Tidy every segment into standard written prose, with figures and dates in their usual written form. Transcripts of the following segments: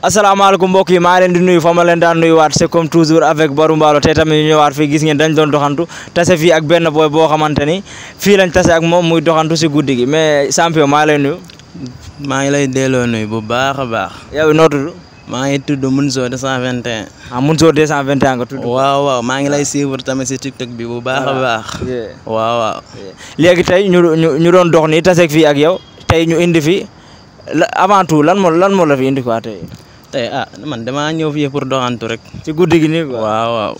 asalaamaaleykum mbokk yi maa leen di nuyu fa ma leen daan nuyuwaat c'est comme toujours avec Barou Mballo tey tamit ñu ñëwaat fii gis ngeen dañ doon doxantu tase fii ak benn boy boo xamante ni fii lañ tase ak moom muy doxantu si guddi gi mais champion maa lay nuyu. maa ngi lay delloo nuyu bu baax a baax. yow noo tudd. maa ngi tudd Mounzo 221. Mounzo 221 nga tudd. waaw maa ngi lay suivre tamit si TikTok bi bu baax a baax. waaw. léegi tey ñu doon dox nii tase fii ak yow tey ñu indi fi avant tout lan moo la fi indi quoi tey. tey man damaa ñëw fii pour doxantu rek. ci guddi gi nii quoi. waaw.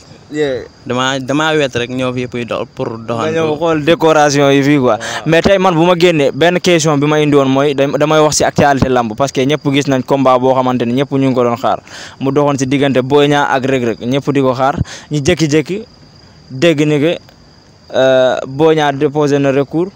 damaa wet rek ñëw fii pour doxantu. nga ñëw xool décoration yi fii quoi. mais tey man bu ma génnee benn question bi ma indi woon mooy damay wax si actualité lamb parce que ñëpp gis nañ combat boo xamante ni ñëpp ñu ngi ko doon xaar mu doxoon si diggante Boy Niang ak Reug Reug ñëpp di ko xaar ñu jékki-jékki dégg ni que Boy Niang déposé na recours.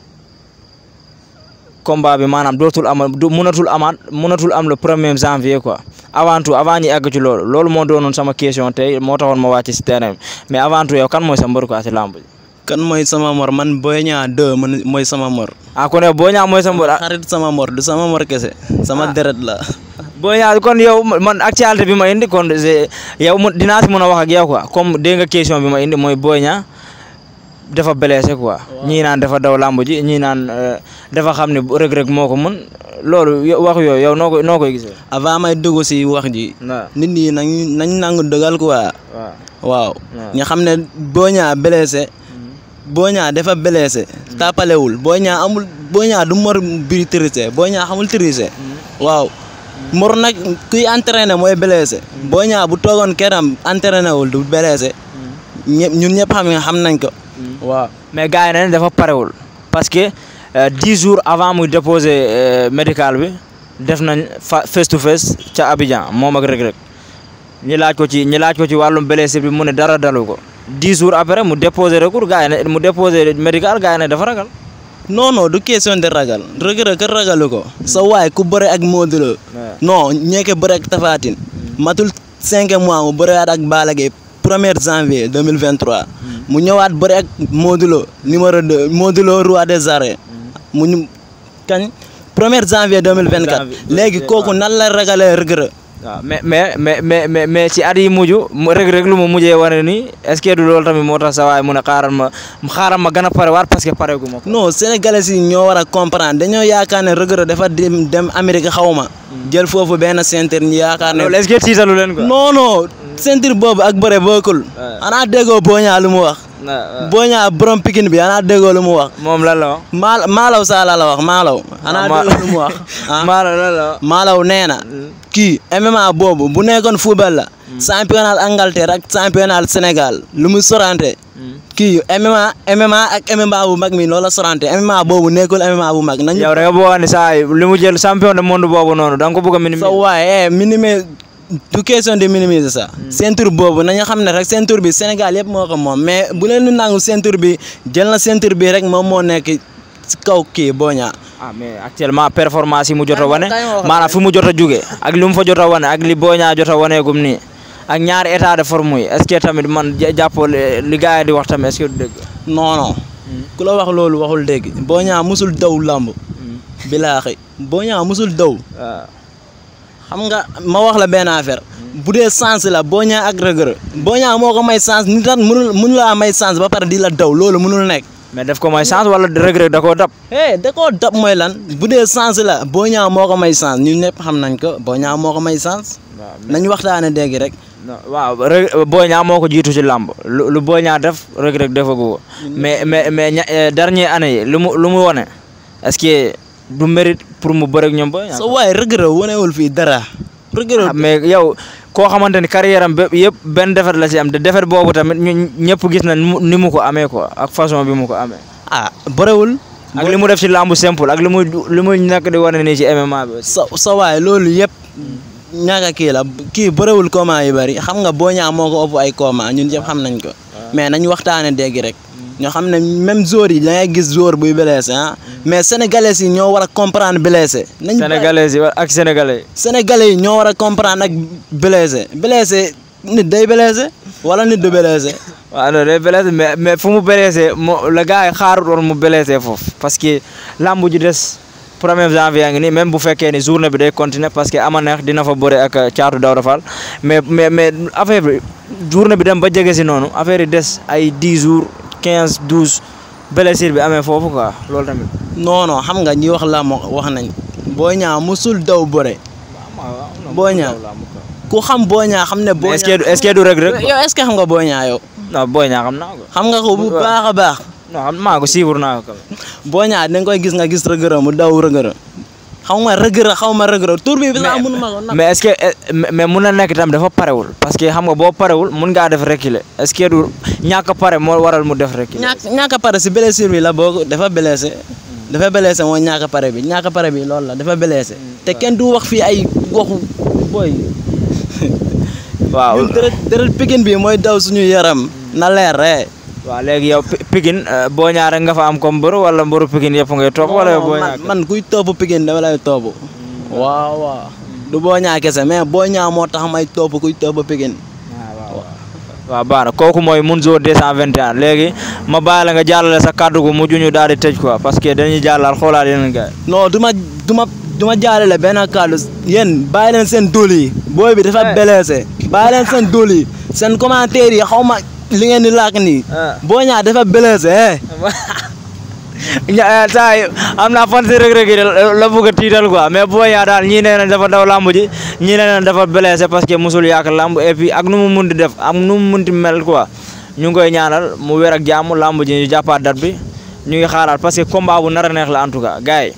combat bi maanaam mënatul am le 1er janvier quoi avant ñu egg ci loolu moo doonoon sama question tey moo taxoon ma wàcc si terrain bi mais avant tout yow kan mooy sa mbër quoi si lamb ji. kan mooy sama mor man Boy Niang 2 mooy sama mor. kon yow Boy Niang mooy sa mbër. xarit sama mor du sama mor kese. sama deret la. Boy Niang kon yow man actualité bi ma indi kon yow dinaa si mën a wax ak yow quoi comme dégg nga question bi ma indi mooy Boy Niang dafa blessé quoi ñii naan dafa daw lamb ji ñii naan dafa xam ne Reug Reug moo ko mën loolu wax yooyu yow noo koy gisee. avant may dugg si wax ji. nit ñi nañ nangu dëggal quoi. waaw ñu xam ne Boy Niang blessé. Boy Niang dafa blessé. tapalewul Boy Niang du mor biri triché Boy Niang xamul triché. waaw mor nag kuy entraîné mooy blessé. Boy Niang bu toogoon keram entraîné wul du blessé. ñun ñëpp xam nañ ko. waaw mais gars yi nañ dafa parewul parce que 10 jours avant muy déposer médical bi def nañ face to face ca Abidjan moom ak Reug Reug ñi laaj ko ci wàllum blessure bi mu ne dara dalu ko 10 jours après mu déposer recours gars yi ne mu déposer médical gars yi ne dafa ragal. non du question de ragal Reug Reug ragalu ko. sa waay ku bëre ak Modou Lo. non ñeeke bëre ak Tapha Tine matul 5 mois mu bëre ak Balla Gaye 1er janvier 2023 mu ñëwaat bëri ak Modou Lo numéro 2 Modou Lo roi des arènes mu ñu kañ 1er janvier 2024 léegi kooku nan la ragalee Reug Reug. waaw mais ci at yi mujj Reug Reug lu mu mujjee wane nii est-ce que du loolu tamit moo tax sa waay mu ne xaaral ma gën a parewaat parce que pareegu ma ko. non sénégalais yi ñoo war a comprendre dañoo yaakaar ne Reug Reug dafa dem Amérique xawma jël foofu benn ceinture ñu yaakaar ne. loolu est-ce que tiitalu leen ko. non ceinture boobu ak bëre bokkul. xanaa déggoo Boy Niang lu mu wax. Boy Niang borom Pikine bi xanaa déggoo lu mu wax. moom lan la wax. Maalaw Sala la wax Maalaw. xanaa déggoo lu mu wax. Maalaw lan la wax. Maalaw nee na. kii MMA boobu bu nekkoon football la. championnat Angleterre ak championnat Sénégal lu mu sorante. kii MMA ak MMA bu mag mi loolu la sorante MMA boobu nekkul MMA bu mag. yow da nga bëgg a wax ne saa yi li mu jël champion du monde boobu noonu da nga ko bëgg a minimiser. sa waaye minimiser du question de minimiser ça. ceinture boobu nañu xam ne rek ceinture bi Sénégal yëpp moo ko moom mais bu leen di nangu ceinture bi jël na ceinture bi rek moom moo nekk ci kaw kii Boy Niang. mais actuellement performance yi mu jot a wane maanaam fi mu jot a jóge ak li mu fa jot a wane ak li Boy Niang jot a waneegum nii ak ñaari état de forme yi est-ce que tamit man jàppoo li gars yi di wax tamit est-ce que du dëgg. non ku la wax loolu waxul dëgg Boy Niang musul daw lamb. bilaahi Boy Niang musul daw. xam nga ma wax la benn affaire bu dee sens la Boy Niang ak Reug Reug Boy Niang moo ko may sens nit at mënu laa may sens ba pare di la daw loolu mënul nekk. mais def ko may sens wala Reug Reug da koo dab. da koo dab mooy lan bu dee sens la Boy Niang moo ko may sens ñun ñëpp xam nañ ko Boy Niang moo ko may sens. nañ waxtaane dégg rek. waaw Boy Niang moo ko jiitu ci làmb lu Boy Niang def Reug Reug defagu ko mais dernière année yi lu mu wane est-ce que du mérite pour mu bëre ak ñoom Boy Niang. so waaye Reug Reug wanewul fii dara. Reug Reug mais yow koo xamante ni carrière am yëpp benn defet la ci am te defet boobu tamit ñu ñëpp gis na ni mu ko amee quoi ak façon bi mu ko amee. bëriwul. ak li mu def ci lambu simple ak li muy nekk di wane nii ci MMA bi. sa waay loolu yëpp ñaaka kii la kii bëriwul combat yu bëri xam nga Boy Niang moo ko ëpp ay combat ñun ñëpp xam nañ ko. mais nañ waxtaane dégg rek. ñoo xam ne même joueur yi da ngay gis joueur buy blessé mais sénégalais yi ñoo war a comprendre blessé. sénégalais yi ak sénégalais. sénégalais yi ñoo war a comprendre ak blessé nit day blessé wala nit du blessé. waaw non day blessé mais fu mu blessé la gars yi xaarut woon mu blessé foofu parce que lamb ji des 1er janvier ngi nii même bu fekkee ni journée bi day continuer parce que ama neex dina fa bëre ak Thiatou Daouda Fall mais affaire bi journée bi dem ba jege si noonu affaire yi des ay 10 jours 15 12 blessure bi amee foofu quoi loolu tamit. non xam nga ñi wax la wax nañ Boy Niang musul daw bëre. Boy Niang ku xam Boy Niang xam ne. Boy Niang est-ce que du Reug Reug. yow est-ce que xam nga Boy Niang yow. non Boy Niang xam naa ko. xam nga ko bu baax a baax. non xam maa ko suivre naa ko. Boy Niang da nga koy gis nga gis Reug Reug mu daw Reug Reug xaw ma Reug Reug tur bi sax mënu ma ko. mais est-ce que mais mun na nekk tam dafa parewul parce que xam nga boo parewul mun ngaa def reculer est-ce que du ñàkk a pare moo waral mu def reculer. ñàkk a pare si blessure bi la boo dafa blessé. dafa blessé mooy ñàkk a pare bi loolu la dafa blessé. te kenn du wax fii ay waxu booy. waaw ñun deret Pikine bi mooy daw suñu yaram na leer rek. waaw léegi yow Pikine Boy Niang rek nga fa am comme mbër wala mbëru Pikine yëpp ngay topp wala yow Boy Niang man kuy topp Pikine dama lay topp. waaw du Boy Niang kese mais Boy Niang moo tax may topp kuy topp Pikine. waaw baax na kooku mooy Mounzo 221 léegi ma bàyyi la nga jàllale sa kàddu gu mujj ñu daal di tëj quoi parce que dañuy jàllal xoolaat yeneen gars yi. non du ma jàllale benn kàddu yéen bàyyi leen seen dóol yi. booy bi dafa blessé. bàyyi leen seen dóol yi seen commentaire yi xaw ma li ngeen di laak nii. Boy Niang dafa blessé. saa yi am naa fan si Reug Reug la bëgg a tiital quoi mais Boy Niang daal ñii nee nañ dafa daw lamb ji ñii nee nañ dafa blessé parce que musul yàq lamb et puis ak nu mu munti def ak nu mu munti mel quoi ñu ngi koy ñaanal mu wér ak jàmm lamb ji ñu jàppaat date bi ñu ngi xaaraat parce que combat bu nar a neex la en tout cas gars yi